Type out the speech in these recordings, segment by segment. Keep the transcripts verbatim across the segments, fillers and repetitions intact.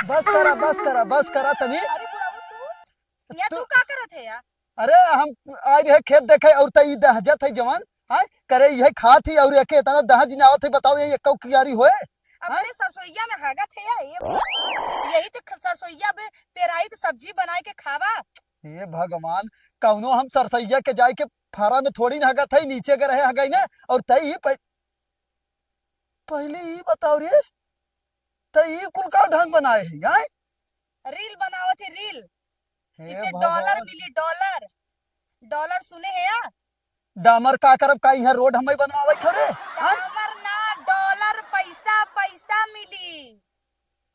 बस करा, बस करा, बस करा तनी। अरे बुढ़ऊ तू, या तू तू का करत है यार? अरे हम आइ रहे खेत देखे और त ई दहजत है जवान, हैं? करे इहे खात ही और एके इतना दहज न आवत है, बताओ ये एक्कौ कियारी होए? अपने सरसोइया में हागत है या ये? यही तो ख-, सरसोइया में पेराई तो सब्जी बनाए के खावा। हे भगवान, कौनो हम सरसोइया के जाए के फारा में थोड़ी न हगत है, नीचे के रहे हगई ने, और तई ही पह-, पहले ई बताओ रे, त ई कुल का ढंग बनाए है, आय? रील बनावत है, रील। हे इसे भगवान। डॉलर मिली, डॉलर। डॉलर सुने है या? डामर का करब, का इहाँ रोड हमें बनवावे थे रे? आय? डामर ना, डॉलर, पैसा, पैसा मिली।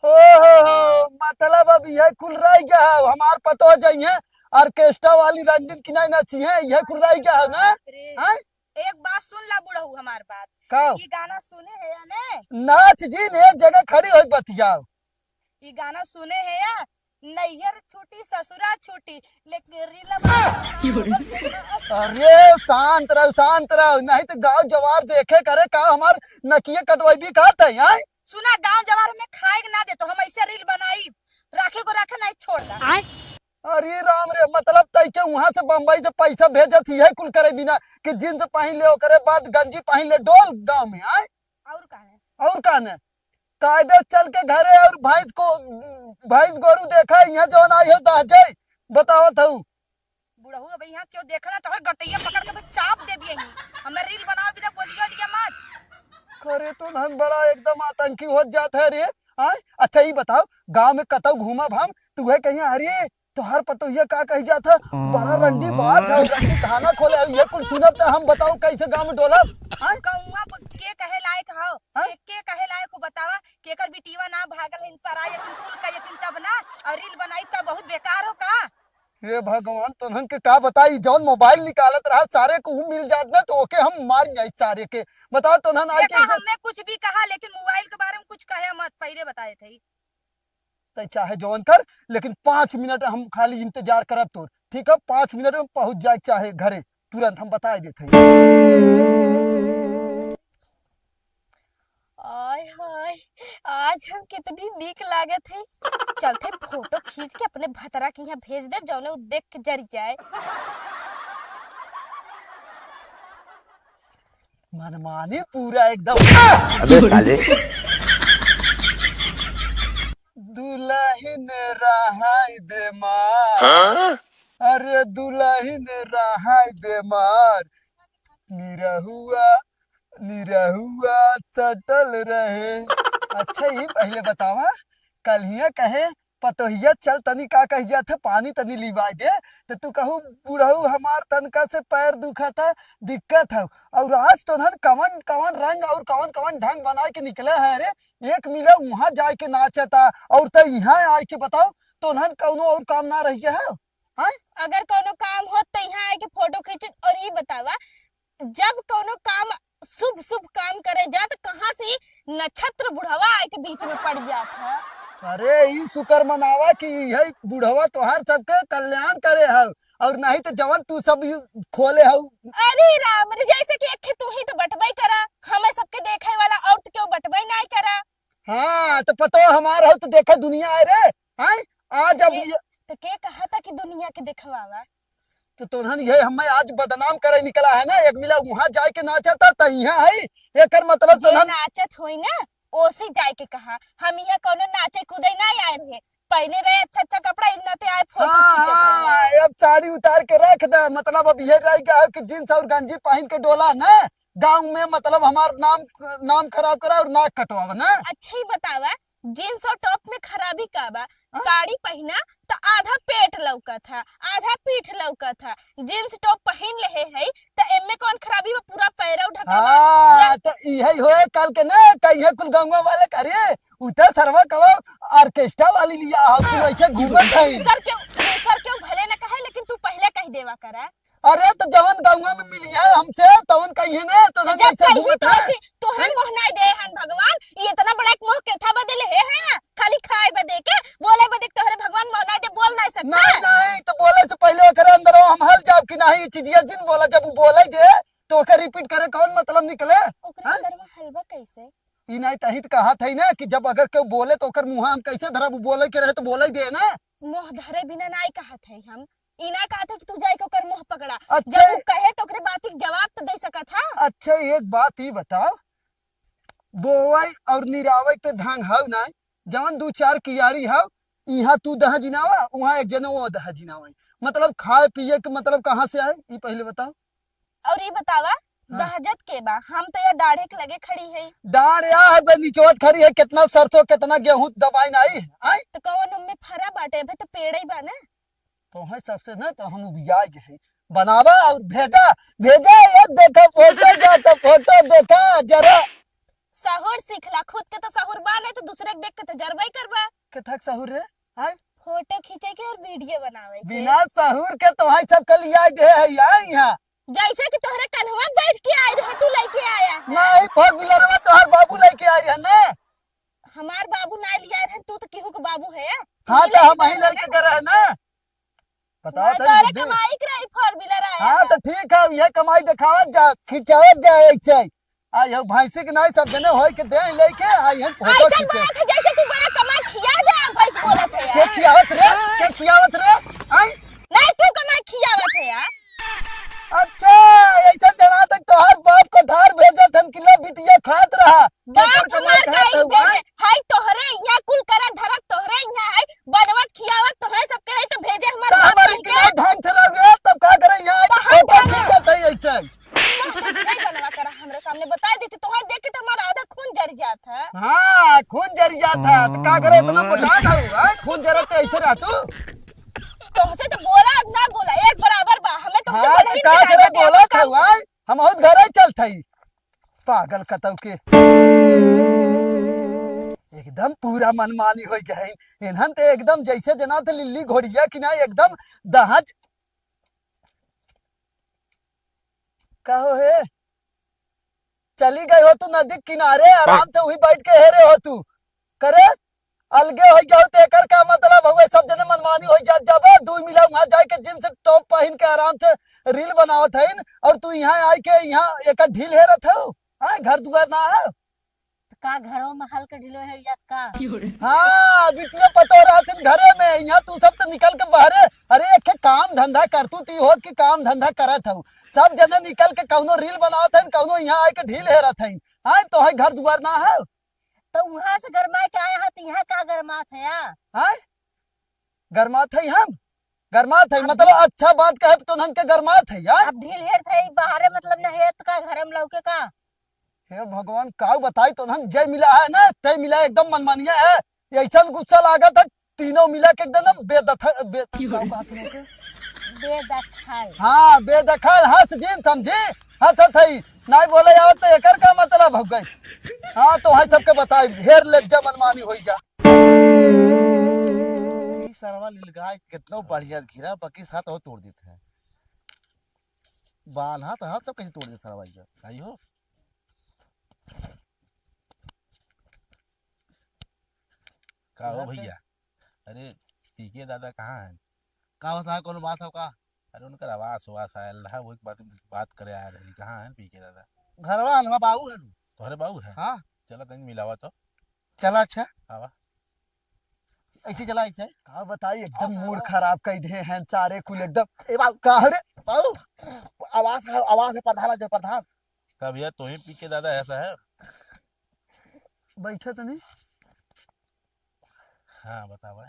हो, हो, हो, मतलब अब यह कुल रह गया है, हमार पतो जाइए, ऑर्केस्ट्रा वाली रंडीन की नहीं नाची है, यह कुल रह गया है ना? बाप रे। आय? एक बात सुन ला बुढ़ऊ हमार बात। का? ई गाना सुने है या ने? नाच जिन, एक जगह खड़ी होके बतियाओ। ई गाना सुने है या? नैहर छूटी, ससुरा छूटी, लेकिन रील बना अरे शांत रहो, शांत रहो, नहीं तो गाँव जवार देखे करे का हमार नकिये कटवाई भी कहत है, आय? सुना, गाँव जवार में खाए के ना दे तो हम ऐसे रील बनाई, राखे को राखे नहीं छोड़ दा। आय? अरे राम रे, मतलब तई के वहां से बम्बई से पैसा भेजत ही है कुल करे बिना कि जींस पहन ले, ओकरे बाद गंजी पहन ले, डोल गाँव में, आय? और का है? और का ने? कायदे चल के घरे और भैंस को, भैंस गोरू देखा, यहाँ जौन आई हो दहजई, बतावत हूँ। बुढ़ऊ अब यहाँ क्यों देखना, तोहर गटैया पकड़ के तो चाप देब यहीं। हमें रील बनावे बिना बोलियो दिया मत। करे तो धन बड़ा एकदम आतंकी होत जात है रे। आय? अच्छा ई बताओ, गाँव में कतौ घूमब हम, तू है कहीं, अरे तोहर पतोहिया का कही जात है, बड़ा रंडी बाज है, रंडी थाना खोले है, ये कुल सुनब त हम बताओ कैसे गाँव में डोलब? आय? गौवा प-, के कहे लायक हो? हाँ? के, के कहे लायक हो बतावा? केकर बिटिया ना भागल है, इन पराई यतिन कुल का यतिन तब ना, और रील बनाई का बहुत बेकार हो का? हे भगवान, तोहन के का बताई, जौन मोबाइल निकालत रहा, सारे को मिल जात ना, तो ओके हम मार जाई सारे के। बताओ, तोहन आई देखा, के हमने कुछ भी कहा, लेकिन मोबाइल के बारे में कुछ कहे मत, पहले बताए थे। तै चाहे जौन कर, लेकिन पाँच मिनट हम खाली इंतजार करब तोर, ठीक है? पाँच मिनट में पहुँच जाए चाहे घरे, तुरंत हम बताए देत हई। आय हाय, आज हम कितनी नीक लागत है। चलते फोटो खींच के अपने भतरा के यहाँ भेज दे, जौने उ देख के जरी जाए। मनमानी पूरा एकदम। अबे साले। दुलहिन रहाई बेमार। हाँ? अरे दुलहिन रहाई बेमार। निरहुआ निरहुआ सटल रहे। अच्छा, ई पहिले बतावा, कल्हिया कहे पतोहिया चल तनी का कह जात है, पानी तनी लिवाए दे, तो तू कहू बुढ़ऊ हमार तनका से पैर दुखत है, दिक्कत है। और आज तोहन कवन कवन रंग और कवन कवन ढंग बनाए के निकले है रे, एक मिला वहाँ जाए के नाचता और त यहाँ आए के बताओ, तोहन कौनो और काम ना रह गया है, हैं? अगर कौनो काम होत त यहाँ आए के फोटो खींचत। और ई बतावा, जब कौनो काम, शुभ शुभ काम करे जा, त कहाँ से ई नक्षत्र बुढ़वा आए के बीच में पड़ जात है? अरे, ई शुक्र मनावा कि यही बुढ़वा तोहार सबके कल्याण करे हव, और नहीं तो जवन तू सब यू खोले हव। अरे राम रे, जैसे कि एक तू ही तो बटबई करा, हमें सबके देखे वाला और तो क्यों बटबई नहीं करा? हाँ, तो पतो हमार हो तो देखे दुनिया आए रे, हैं? आज अब ए, ये तो के कहा था कि दुनिया के दिखवावा? तो तोहन ये हमें आज बदनाम करे निकला है ना, एक मिला वहाँ जाए के नाचा था, त यहाँ है, एकर मतलब जे तोहन नाचत होई ना, ओसी जाए के कहा, हम यहाँ कौनो नाचे कूदे ना आए रहे, पहने रहे अच्छा अच्छा कपड़ा, इन नाते आए फोटो हाँ, खींचत रहे। हाँ, अब साड़ी उतार के रख दे, मतलब अब ये रह गया है कि जींस और गंजी पहन के डोला ना, गाँव में मतलब हमार नाम, नाम खराब करा और नाक कटवावा ना। अच्छा ही बतावा, जींस और टॉप में खराबी का बा? हाँ? साड़ी पहिना त आधा पेट लौकत है, आधा पीठ लौकत है। जींस टॉप पहिन लेहे है त एमे कौन खराबी बा? पूरा पैरव ढका बा। हाँ, पूरा त इहे होए कल के ना, कहिए कुल गंगवा वाले करे, उतर सरवा कहो ऑर्केस्ट्रा वाली लिया हो, तू ऐसे घूमत है। दूसर के, दूसर के भले न कहे, लेकिन तू पहले कह देवा करा। अरे, तो जवन गौवा में मिली है हमसे, तवन कहिए ना, तो हम जब ऐसे कहिए घूमत तो है। ऐसे तोहन हैं? मोहनाई दे हन भगवान, ये इतना बड़ा एक मोह के था बदले है, है? खाली खाए बदे के, बोले बदे के तोहरे भगवान मोहनाई दे, बोल नहीं सकता। नहीं, नहीं, तो बोले चाही, ई चीजिया जिन बोला, जब उ बोले दे, तो ओकर repeat करे कौन मतलब निकले? ओकरे हाँ? अंदर में हलवा कैसे? ई नहीं तही त कहत है ना कि जब अगर केहू बोले तो ओकर मुँह हम कैसे धरब, उ बोले के रहे तो बोले दे ना। मुँह धरे बिना नहीं कहत है हम, ई ना कहत है कि तू जाए के ओकर मुँह पकड़ा। अच्छा। जब उ कहे तो ओकरे बात के जवाब तो दे सकत हा। अच्छा, एक बात ई बताओ, बोवई और निरावई के ढंग हव ना, जवन दू चार कियारी हव, इहाँ तू दह जिनावा, उहाँ एक जने वो दह जिनावा, मतलब खाए पिए के मतलब कहाँ से आए, ई पहिले बताओ। और ई बतावा, हाँ। दहजत के बा? हम तो या डाढ़े के लगे खड़ी है। डाढ़ या है, बे निचवत खड़ी है, कितना सरसों, कितना गेहूं दबाई नाई, आय? तो कौन हमें फरा बाटे, अबे तो पेड़े ही बा ना। तो है सबसे ना, तो हम उबिया गए हैं। बनावा और भेजा, भेजा, ये देखा फोटो, जा तो फोटो देखा जरा। सहूर सीखला, खुद के तो सहूर बा नहीं तो दूसरे के देख के तो जरबे करबा। के थक सहूर रे? आय? फोटो खींचे के और video बनावे के। बिना सहूर के तो भाई सब के लिया दे है यार यहाँ। जैसे कि तोहरे कन्हवा बैठ के आए रहे, तू लेके आया है। नहीं, four wheeler में तोहर बाबू लेके आए रहे ना। हमार बाबू ना लिया रहे, तू तो केहू के बाबू है। हाँ, तू तो हम लेके ही आया लेके है। गए रहे ना। बताओ मैं तो तोहरे बुद्धि। कमाई के रही four wheeler आया हाँ, है। तो ठीक है, ये कमाई दिखावत जा, खिंचावत जा ऐसे। आ, यह भैंसी के नाई सब जने होई के दे लेके, आ, यह फोटो ऐसन खींचे। बात है जैसे तू बड़ा कमा खिया दे, भैंस बोलत है के यार। खियावत रे? के खियावत रे? आई? नहीं, तू कमा खियावत है यार। अच्छा, ऐसन जना तक तोहार बाप को धार भेजत हन कि लो बिटिया खात रहा। बाप केकर कमाई हमार खात काहे हऊ, भेजे? हाँ? हाय तोहरे यहाँ कुल करा धरत तोहरे यहाँ है, बनवत खियावत तोहरे सबके है तो भेजे हमार तो बाप हमारी कहीं के। किनारे ढंग से रह रे, तब का करे यहाँ आके बाहर फोटो जाना। खींचत है ऐसे। मुँह कुछ नहीं बनवा करा हमरे सामने, बता देती, तोहरे देख के तो हमारा आधा खून जर जात है। हाँ, खून जर जात है, तो का करे इतना मोटा था, हाँ? खून जरत तो ऐसे रह तू। तोहसे तो बोला अब ना बोला, एक बराबर बा, हमें तोहसे हाँ, बोला तो ही का नहीं करे जाता, बोला था, हाँ? हम बहुत घरे चल थई। पागल कतऊ के। एकदम पूरा मनमानी हो गए। इन्हन ते एकदम जैसे जना थे लिल्ली घोड़िया कि ना एकदम दहज। कहो हे, चली गई हो तू नदी किनारे, आराम से वही बैठ के हेरे हो तू। करे, अलगे हो गया हो तो एकर का मतलब हुआ? सब जने मनमानी हो जात जाबो, दू मिला वहाँ जाए के जींस टॉप पहन के आराम से reel बनावत हईन, और तू यहाँ आए के यहाँ एकर ढील हेरत हो। हाँ, घर दुआर ना है। तो का घरों में हल के ढीलो हेर जात का? हाँ, बिटिया पतो रहतिन घरे में, यहाँ तू सब तो निकल के बाहरे। अरे, एक ठे काम धंधा कर तू, ती होत कि काम धंधा करत हऊ। सब जने निकल के कौनो reel बनावत हईन, कौनो यहाँ आए के ढील हेरत हईन। हाँ, तो है घर दुआर ना है। तो वहाँ से गरमाए के आया है, तो यहाँ का गरमात है या? हाँ? गरमात है हम? गरमात है, अब मतलब ढील अच्छा बात कहे तो उन्हन के गरमात है यार। अब ढील हेर थे, बाहरे मतलब न हेर तो का घर में लौके का? हे भगवान, काऊ बताई तो उन्हन जय मिला है ना, तय मिला एकदम मनमानिया है। ऐसन गुस्सा लागत है, तीनों मिला के एकदम बेदखल, बे-, काऊ कहत लोग के? बेदखल। हाँ, बेदखल, हंस जीन समझी, हंस हंस है। नाई बोले आवत तो एकर का मतलब हो गई? हाँ, तो है सबके बताई, ढेर लज्जा मनमानी होई जा। ई सरवा लीलगाय कितनो बढ़िया घिरा, बाकी साथ और तोड़ देते हैं। बाल हाथ, हाथ तो कैसे तोड़ देते सरवा ये? आई हो? का हो भैया? अरे, पीके दादा कहाँ हैं? का बा साहब, कोनो बात हो का? अरे, उनकर आवास वास आयल रहा, वो एक बात, बात करे आयल रही। कहाँ हैं पीके दादा? घरवा हन, बाबू हन। तोहरे बाबू है? हाँ। चला, तनी मिलावा तो। चला, अच्छा। आवा। ऐसे चला, ऐसे। का बताई, एकदम मूड खराब कर दे हैं सारे कुल एकदम। ए बाबू। का रे? बाबू, आवास है, आवास है, प्रधान आ जाए, प्रधान। का भैया, तू ही पीके दादा ऐसा है? बैठे तो नहीं। हाँ, बतावा।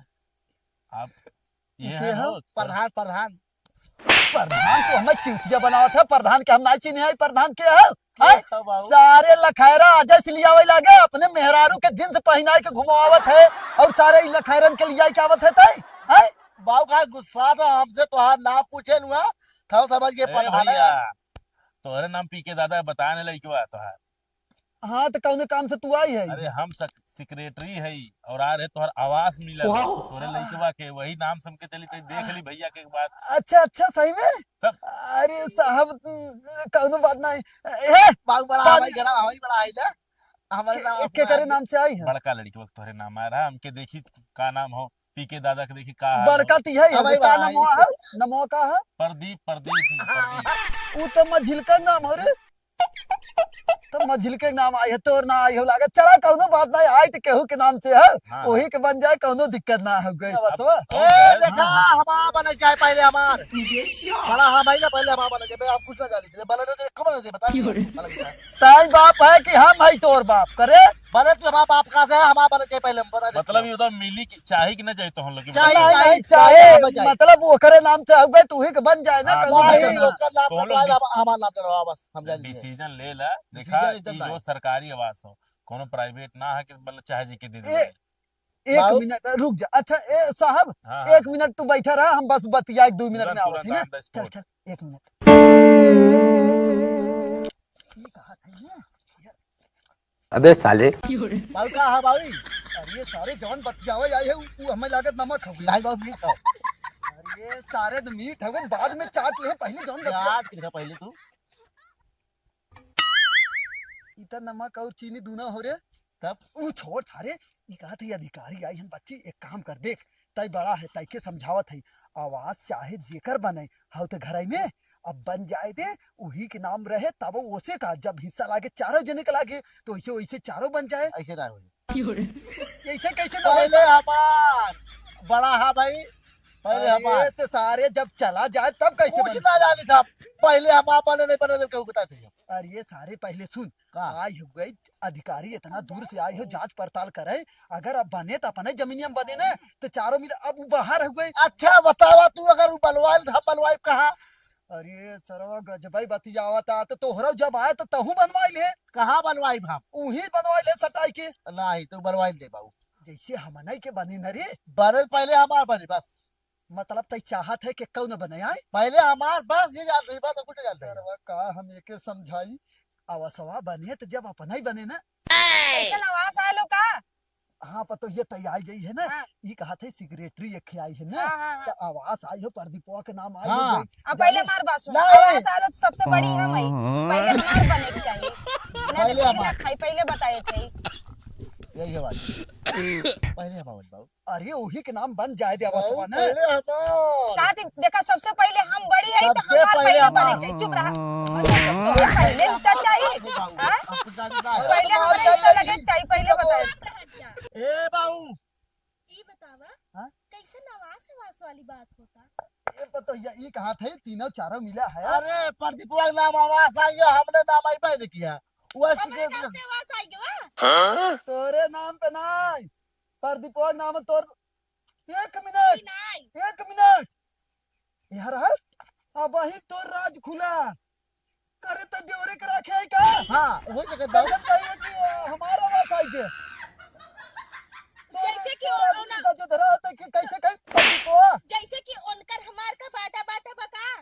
आप ये ये हैं हो? प्रधान, प्रधान। प्रधान तो हमें चूतिया बनावत है, प्रधान के हम ना चिन्हे, प्रधान के है? के हैं? है बाबू? सारे लखैरा अजय से लियावे लागे, अपने मेहरारू के जींस पहनाए के घुमावत है और सारे ई लखैरन के लियाए के आवत है तय, हैं? बाबू का गुस्सा था हमसे, तोहार नाम पूछे नुआ, था समझ के ए प्रधान है। भैया, तोहरे नाम पीके दादा बताने लइकवा तोहार। हाँ, तो कौने काम से तू आई है? अरे, हम सक-, secretary है और आ रहे तोहर आवास मिलल। वाह। तोहरे लइकवा के, वही नाम से हमके चली, तो देख ली भैया के एक बात। अच्छा, अच्छा, सही में? तब? अरे साहब, कौनो बात नहीं। ए, बाबू बड़ा पानी। हवाई गरम, हवाई बड़ा आई ना। हमारे के, नाम के करे नाम से आई है? बड़का लड़की वक्त तोहरे नाम आ रहा, हमके देखी का नाम हो। पीके दादा के देखी का हाल बड़का हो। ती है, हाँ भाई, का भाई। नमवा है? नमवा का है? प्रदीप, प्रदीप, हाँ। प्रदीप। उ तो मझिलका नाम हो रे। तो मझिलके नाम आई है, तोर ना आई हो लागत। चला, कौनो बात नहीं, आई तो केहू के नाम से है, हाँ, वही हाँ। के बन जाए, कौनो दिक्कत ना हो गई। अब बस अब हुआ। कौन ए, है? देखा, हाँ। हमार बने चाहे पहले हमार। बड़ा हाँ भाई ना, पहले हमार बने चाहे, आप कुछ ना जानी, बने ना, खबर नहीं, बता दियो। ताई बाप है कि हम है तोर बाप करे? बने तो हमार बाप का से, हमार बने चाहे पहले हम बता देते मतलब हैं। ये तो मिली कि चाही कि ना चाही तो हम लोग की चाही, मतलब चाही, नहीं, चाही, चाहे चाही, चाही। मतलब ओकरे नाम से हो गए, तू ही के बन जाए ना, हाँ, कौनो चाही, दिक्कत ना। ओकर नाम तो हम लोग हमार नाम डलवा, बस, हम जान लिए। डिसीजन ले ला, देखा, डिसीजन एकदम ई जो राइट। सरकारी आवास हो, कोनो प्राइवेट ना है कि मतलब चाहे जी के दे दे। ए, एक बाबू। मिनट रुक जा। अच्छा, ए साहब, हाँ, हाँ। एक मिनट तू बैठा रहा, हम बस बतिया एक दो मिनट तुरंत, में आवत तुरंत ही ना। On the spot। चल, चल, एक मिनट। ये कहा था ये? अबे साले। बाबू का है भाई? अरे सारे जवन बतियावे आए हैं, वो हमें लागत नमक हवे। लाल बाबू मीठ हो। अरे सारे तो मीठ हवे, बाद में चाट ले, पहले जवन बतिया। चाट के दिखा पहले तू। इतना नमक और चीनी दूना हो रे। तब? ऊ छोड़ थारे, ई कहत है अधिकारी आई हन बच्ची, एक काम कर देख, तई बड़ा है, तई के समझावत है, आवास चाहे जेकर बने, हव त घरई में, अब बन जाए दे, उही के नाम रहे, तब ओसे का, जब हिस्सा लागे चारों जने के लागे, तो ऐसे वैसे चारों बन जाए। ऐसे ना होई। ऐसे कैसे ना होई? पहले हमार, बड़ा हा भाई, पहले अरे हमार। तो सारे जब चला जाए तब कैसे कुछ बने? ना जानी था, पहले हमार बने नहीं बने, जब केहू बताए थे। अरे सारे पहले सुन, का? आई हो गई अधिकारी इतना दूर से आई हो, जांच पड़ताल करे, अगर अब बने तो अपने जमीनिया में बने ना, तो चारों मिल अब उ बाहर हो गए। अच्छा बतावा तू, अगर उ बलवाइल था, बलवाइब कहाँ? अरे सरवा गजबई बतियावता, तो तोहरा जब आए तो तहू बनवाई ले। कहाँ बनवाइब हम? उही बनवाई ले सटाई के। नहीं, तू बनवाई ले बाबू। जैसे हमनई के बने न रे। बनल पहले हमार बने बस। मतलब तई चाहत है कि कौन बने आए? पहले हमार बस ये जान रही बात, कुछ जान रही। सरवा का हम एके समझाई, अवसवा बने तो जब अपना ही बने ना। कैसन आवास आए लो का? हाँ, पतो ये तई आई गई है ना, हाँ। ई कहा थे सेक्रेटरी एक आई है ना, हाँ, हाँ, हाँ। तो आवास आई हो, प्रदीपवा के नाम आई हाँ। हो गई। अब पहले जाने? हमार बात सुन, नहीं। आवास आए लो तो सबसे बड़ी हम आई, पहले हमार बने के चाहिए। ना तो पहले पहले ना हमार। खाई, पहले बताए चाहिए। यही है बात। पहले हमार बाबू। अरे, उही के नाम बन जाए दे, अवसवा ना। पहले हमार। का दे-, देखा, सबसे पहले हम बड़ी है, तो सबसे हमार पहले पहले हमार। बने चाहिए। चुप रहा। सबसे पहले हिस्सा चाहिए। हाँ? अब कुछ जाने ना है। पहले हमारे हिस्सा लगे चाहिए, पहले बताए। ए बाबू। ई बतावा, हाँ? कैसे नवास हवास वाली बात होता? ए पतोहिया, ई कहा थे, तीनों चारों मिला है। अरे, प्रदीपवा के नाम आवास आई है, हमने नाम आई बहन किया। वो हमरे सिगरेट नाम से आवास आई गवा? हाँ? तोरे नाम पे नाई, प्रदीपवा के नाम तोर एक मिनट, ई नाई। एक मिनट। यार, हाँ? अब वही तोर राज खुला। करे त देवरे के राखे है का? हाँ, हो सके तो। कैसे कहिए कि, अ, हमारा आवास आई के? जैसे कि तोर उन-, राज का जो धरा होता है कि कैसे कहीं पति को? जैसे कि उनकर हमार का बाटा बाटा बका।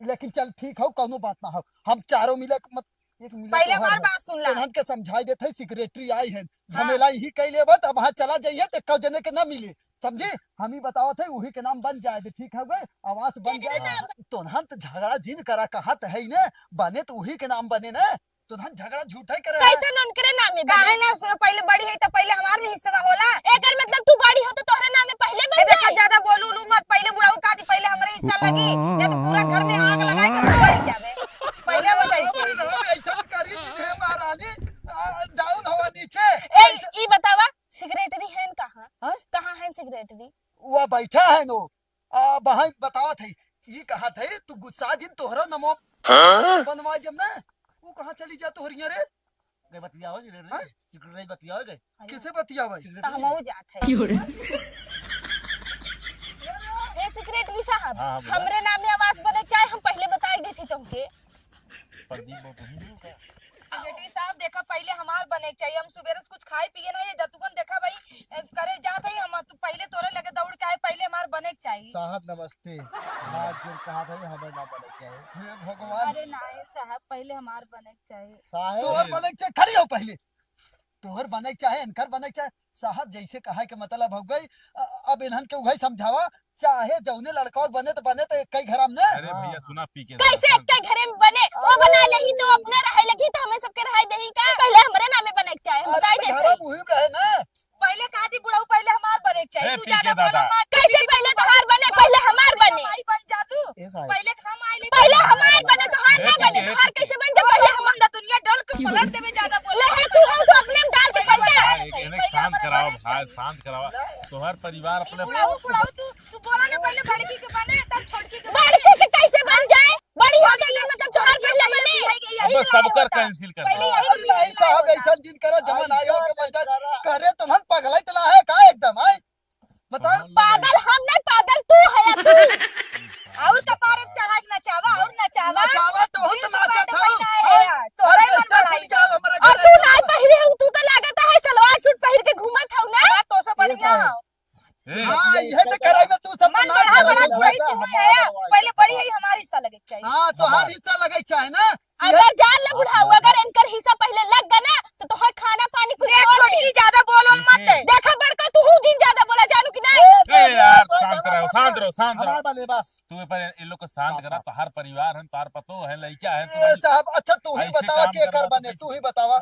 लेकिन चल ठीक हो, कौनो बात ना हो, हम चारों मिले मत, एक मिनट पहले तोहार हमार हो। बात सुन ला। तोहन के समझाई देत है, सेक्रेटरी आई है, हाँ। झमेला यही कह लेबा, तब वहाँ चला जाइए, तो कौ जने के ना मिले, समझे? हम ही बतावत है, उही के नाम बन जाए दे, ठीक है गए, आवास बन केकरे जाए। नाम? तोहन तो झगड़ा जिन करा, कहत है ने, बने तो उही के नाम बने ना, तोहन झगड़ा झूठा ही करे है। कैसे उनकरे नाम में काहे बने? ना सुनो, पहले बड़ी है तो पहले हमार नहीं हिस्सा होला। एकर मतलब तू बड़ी हो तो तोहरे नाम में पहले बन ए, देखा, जाए। ज्यादा बोलू उलू मत, पहले बुढ़ऊ का दी, पहिले हमरे हिस्सा लगी, या तो पूरा घर में आग लगाए के मर जाबे। पहिले अरे बताई। राम, अरे राम, ऐसा करी जिन्हें महारानी, आ, डाउन हवा नीचे। ए, ई बतावा, सेक्रेटरी हैन कहाँ? हाँ? कहाँ हैन सेक्रेटरी? वो बैठा है नो। आ, बहन बतावत है, ई कहा थे, तू गुस्सा जिन तोहरा नमो हाँ? बनवा जब ना, वो कहाँ चली जा तोहरिया रे? गए बतियावे जी, रे, रे, हाँ? सिगरेट बतियावे गए। अरे। किसे बतियावे? सिगरेट तो नहीं। हमहू जात है। क्यों रे? ए, सेक्रेटरी साहब, हाँ, हाँ, बोला। हमरे नाम में आवास बने चाहे, हम पहले बताई देती तुमके। प्रदीप बहुत नहीं हो गया। सेक्रेटरी साहब, देखा, पहले हमार बने के चाहिए। हम सुबेरे से कुछ खाए पिए ना, ये दतुगन देखा भाई, ए, करे जात है, हम तो पहले तोरे लगे दौड़ के आए, पहले हमार बने के चाहिए। साहब नमस्ते। आज जो कहा था, ये हमारे नाम बने के चाहिए। हे भगवान। अरे नहीं साहब, पहले हमार बने के चाहिए। साहब। तोहर बने के चाहिए, खड़ी हो पहले। तोहर बने के चाहे, इनकर बने के चाहे, साहब जैसे कहा के मतलब हो गई। अ-, अब इन्हन के उहे समझावा, चाहे जौने लड़का बने तो बने तो एक ही घरा में ना। अरे हाँ। भैया सुना, पी के कैसे ना। एक ही घरे में बने? वो अरे। बना लेही तो अपने रहे लगी तो हमें सबके रहे देही का? पहले हमरे नामे बने के चाहे, हम अरे बताई तो देत घरा हई। मुहिम रहे ना। पहिले कहा थी बुढ़ऊ, पहिले हमार बने के चाहिए। ए, तू ज्यादा पीके बोला दादा। मत। कैसे पहिले तोहार बने, पहिले हमार बने। हमारी बन जा तू। ए साहब। पहिले हम आइले। पहिले हमार बने, तोहार ए, ना बने। पीके, तोहार कैसे बन जा, पहिले हमार। बंदा दुनिया डल के पलट देवे, ज्यादा बोले। ले है तू, हो तो अपने में डाल के पलट जा। अरे, इन्हें पहिले शांत हमारे कराओ बने के भाई, चाहिए। शांत कराओ। तोहार परिवार अपने बुढ़ऊ, बुढ़ऊ तू, तू बोला ना पहिले बड़की के बने, तब छोटकी के बने। बड़की के कैसे बन जाए? बड़ी हो गई है, मतलब, जोहार पहले बने। यही अब सबकर cancel कर दो। पहले यही अरे नहीं साहब, ऐसा जिन करा, जमन आयो के बन जाए। करे तो हम पगला इतना है का एकदम, आए? बताओ। पागल हम नहीं, पागल तू है, तू। और कपारे पे चढ़ा के नचावा, और नचावा। नचावा तो हम तो नाचत हूँ। तोहरे मन बढ़ाई। और तू नाई पहिरे हूँ, तू तो लागत है सलवार सूट पहिर के घूमत हूँ ना। तो से बढ़िया हो। ए। हाँ, यह तो करे में तू सब मन ना बड़ा करे। बड़ा भाई तू है, पहले बड़ी है, हमार हिस्सा लगे के चाहिए। हाँ, तोहार हिस्सा लगे के चाहे ना। अगर जान ले बुढ़ऊ, अगर इनकर हिस्सा पहले लग गया ना, तो तोहर खाना पानी कुछ देख, और छोटकी, नहीं। ज्यादा बोल बोल मत। देखा बड़का, तू हूँ जिन ज्यादा बोला जानू कि नहीं? ए यार, शांत रहो, शांत रहो, शांत रहो। हमार बने बस। तू ए पर इन लोग को शांत करा, तोहार परिवार है, तोहार पतो है, लइका है, ए साहब, अच्छा तू ही बतावा के कर बने, तू ही बतावा।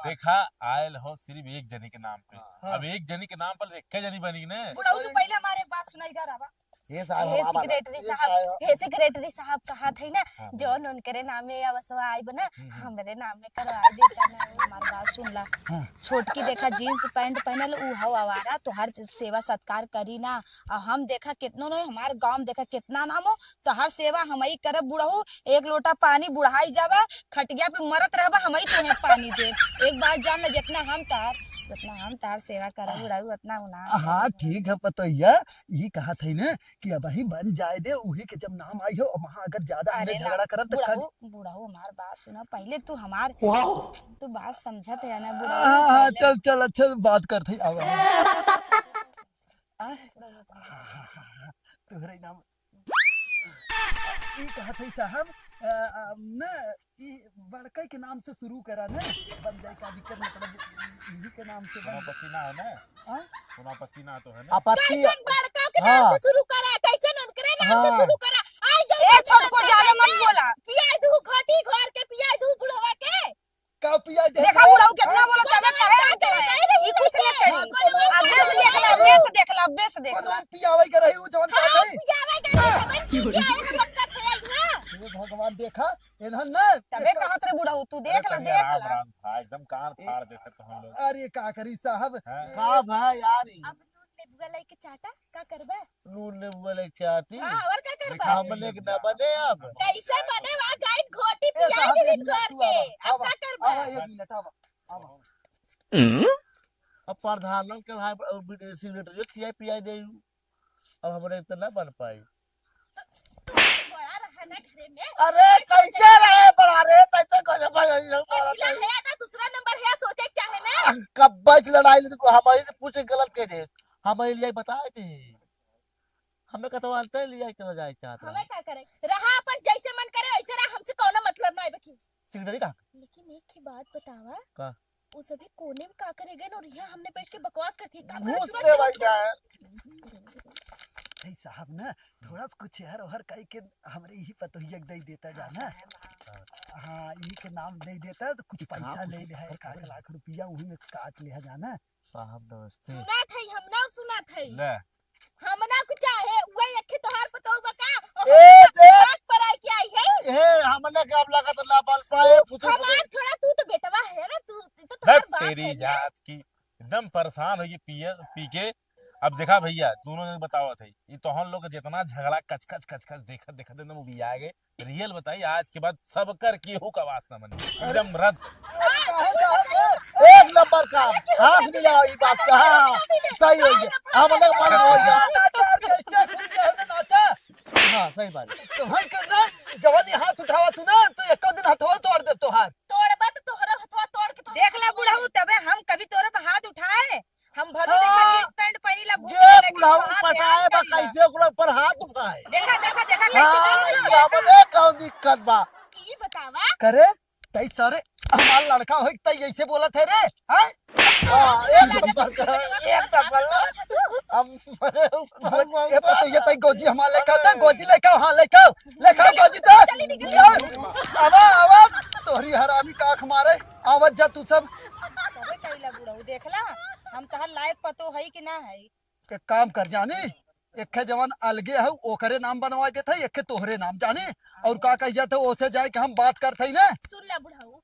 देखा, आयल हो सिर्फ एक जनी के नाम पे। हाँ। अब एक जनी के नाम पर एक जनी बनी ने। बुढ़ऊ, तू पहले हमारे एक बात सुना, इधर आवा। ये साहब हे हमारा, secretary ये साहब, साहब। हे secretary साहब कहा थे ना, हाँ, जौन उनकरे नामे अवसवा आइब ना, हम्म, हम्म। हमरे नामे करवा देता ना। हमार बात सुन ला। हाँ। छोटकी देखा jeans pant पहनल, ऊ हव आवारा, तोहार सेवा सत्कार करी ना। और हम देखा कितनो नहीं, हमार गांव में देखा कितना नाम हो, तोहार सेवा हमई करब बुढ़ऊ। एक लोटा पानी बुढ़ाई जावा, खटिया पे मरत रहबा, हमई तोहे पानी देब। एक बात जान ले, जितना हम तार, जितना हम तार सेवा करब बुढ़ऊ, उतना उ ना हाँ, करब। ठीक है पतोहिया, ई कहा थे ना कि अबही बन जाए दे, उही के जब नाम आई हो, वहाँ अगर ज्यादा हमने अरे ना, झगड़ा करब तो बुढ़ऊ, बुढ़ऊ हमार बात सुना, पहले तू हमार, वाह। तू बात समझत है ना बुढ़ऊ, हाँ, हाँ, पहले चल, चल, अच्छा बात करत है, आवा। आय, हाँ, हाँ, हाँ, हाँ, तोहरे नाम ई कहत हई साहब, अ, अ, न, ई बड़का के नाम से शुरू करा न, बन जाए का दिक्कत, मतलब, ई, इही के नाम से बन सोनापति ना है ना? हाँ? सोनापति ना तो है ना? आपत्ति। कैसन बड़का के नाम हाँ। से शुरू करा, कैसन उनकरे नाम से हाँ। शुरू करा? आई गई ए, छोटको, ज्यादा मत बोला। पियाई दू घोटी घर के, पियाई दू बुढ़वा के। का पिया दे देखा, बुढ़ऊ कितना बोला, तबे कहे हम कहे, ई कुछ ना करी। अब बेस देख ला, अब बेस देख ला, अब बेस देख ला। पियावे के रही, उ जवन हाँ, कहत है। पियावे के रही, जवन पियावे के मत कहत है, हाँ। हे भगवान, देखा, इन्हन ना, तबे एक कहत रे बुढ़ऊ, तू देख ला, देख ला। राम, राम, भाई, एकदम कान फाड़ देते तो हम लोग। अरे, का करी साहब? हाँ। का भाई यार? अब नून नेबुआ लेके चाटा, का करबे? नून नेबुआ लेके चाटी। हाँ, और का करबा? हमने के ना बने अब। कैसे बने? वहाँ गाइड घोटी ए, पिया साहब, दे एक मिनट, तू आवा, अब का करबा? आवा, एक मिनट, आवा, आवा। हम्म? अब प्रधानन के भाई, अ, बि-, सिगरेट जो खियाई पियाई दे, अब हमरे तो ना बन पाई। तो, तो बड़ा रहा ना घरे में। अरे, कैसे रहे बड़ा रे? कैसे गजब है, ये सब बड़ा अकेला है। है ना, दूसरा नंबर है, सोचे के चाहे ना। कब बैठ लड़ाई ले, तो हमारी से पूछे गलत कह दे। हमारे लिए बताए थे। हमें कतवालते लिया के ले जाए चाहत हमें रहे। का करे? रहा अपन जैसे मन करे वैसे रहा, हमसे कौनो मतलब ना है बकी। सिगरेट का? लेकिन एक ही बात बतावा। का? वो सभी कोने में का करे गए और यहाँ हमने बैठ के बकवास करती है। काम करे घूस तुरंत दे भाई चलो। जाए। भाई साहब ना, थोड़ा सा कुछ यार ओहर काई के हमरे यही पतोहिया के दे देता जा ना। हाँ, यही के नाम दे देता तो कुछ पैसा हाँ, ले ले है, एक आध लाख रुपया वही में से काट ले है जाना। साहब नमस्ते। सुना थे, हम ना सुना थे। ले। हम ना कुछ चाहे, वही अखे तोहार पतोह बा का? और ए, हम देख। बात पर आए के आई है? ए, हमने का अब लगा तो ना बन पाए, तू फुतू, फुतू। हमार छोड़ा, तू तो बेटवा है ना, तू, तू तो धत तोहार बाप तेरी है ना। जात की, एकदम परेशान हो गई पिए, पी के। अब देखा भैया, दोनों ने बतावत है, ये तोहन लोग जितना झगड़ा कचकच, कचकच देखत, देखत एकदम उबिया गए। रियल बताई, आज के बाद सब कर केहू का वास ना बनी, एकदम रद्द। अरे काहे चाहत है? एक नंबर का। हाथ मिलाओ, ई बात का। हाँ, सही हो गया। हम लोग मन हो गया। हाँ, सही बात है। तो हम करना, जवानी हाथ उठावा तू ना, तो एको दिन हथवा तोड़ दे तोहार। तोड़बा तो तोहरा हथवा तोड़ के तो देख ले बुढ़ऊ, तबे हम कभी तोरे पे हाथ उठाए। हम भले देखा हाँ। जींस पैंट पहनी ला, घूम ये के लेकिन बुढ़ऊ तोहार पटाए ध्यान बा, करी ला। कैसे ओकरा ऊपर हाथ उठाए? देखा, देखा, देखा, कैसे हाँ, देख लो, ये देखा। हमरे कौन दिक्कत बा? ई बतावा। करे, तई सारे हमार लड़का होई, तई ऐसे बोलत है रे, हैं? हाँ, एक नंबर का, एक नंबर का। हम, अरे, गो-, ए, पतो ये तई गोजी हमार लेके आता, गोजी लेके आओ, हाँ, लेके आओ, लेके आओ गोजी तो। चली निकल। आवा, आवा, तोहरी हरामी का आँख मारे। आवत जा तू सब। तबे कइला बुढ़ऊ, देखला, हम तहर लायक पतो हई कि ना हई? एक काम कर जानी, एक्खे जवन अलगे हउ, ओकरे नाम बनवा देत हई, एक्खे तोहरे नाम जानी। और का कही जात है, ओसे जाए के हम बात करत हई ने। सुन ला बुढ़ऊ,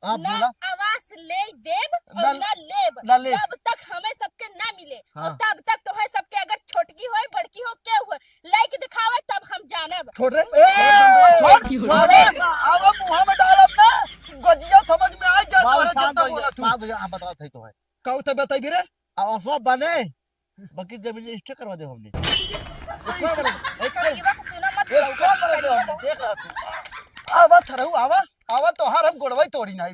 आप ना बोला। आवास ले देब और ना, ना लेब, ना लेब। जब तक हमें सबके ना मिले। हाँ। और तब तक तोहे सबके अगर छोटकी होए, बड़की हो, के होए, लाइक दिखावे, तब हम जानब। छोड़ रे, ए! छोड़, छोड़, छोड़ रे। आवा मुँह में डालब ना, गजिया समझ में आ जाए, बाबू तोहरे शांत जितना हो बोला जा, तू। शांत हो जा, हम बतावत हई तोहे। कहू तो बताइबी रे? अब असो बने, बाकी जब रजिस्टर करवा दे हमने। रजिस्टर? एक करिएवा के चुना मत, एक चौका काम कर दे करिएवा हमने, बहुत। देख रहा तू। आवा थरऊ, आवा, आवा तोहार हम गोड़वा ही तोड़ी नाई।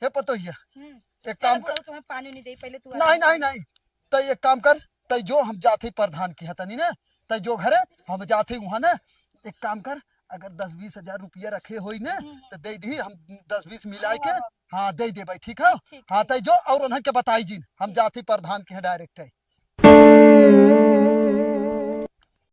हे पतोहिया, हम्म। एक चल काम कर। बुढ़ऊ, तुम्हें पानी नहीं दे, पहले तू नहीं, आराम नहीं, कर। नहीं। तो एक काम कर, तै जो हम जात हई प्रधान की हतनी ने, तै जो घरे हम जात हई वहाँ ने, एक काम कर, अगर दस बीस हजार रुपया रखे होई ने, हम्म। तो दे दी हम दस बीस मिलाए हाँ, के, हाँ, हाँ। हाँ, दे देबै, ठीक है? ठीक, हाँ, ठीक। तै जो और उन्हन के बताई जिन, हम हम्म। जात हई प्रधान के यहाँ डायरेक्ट है।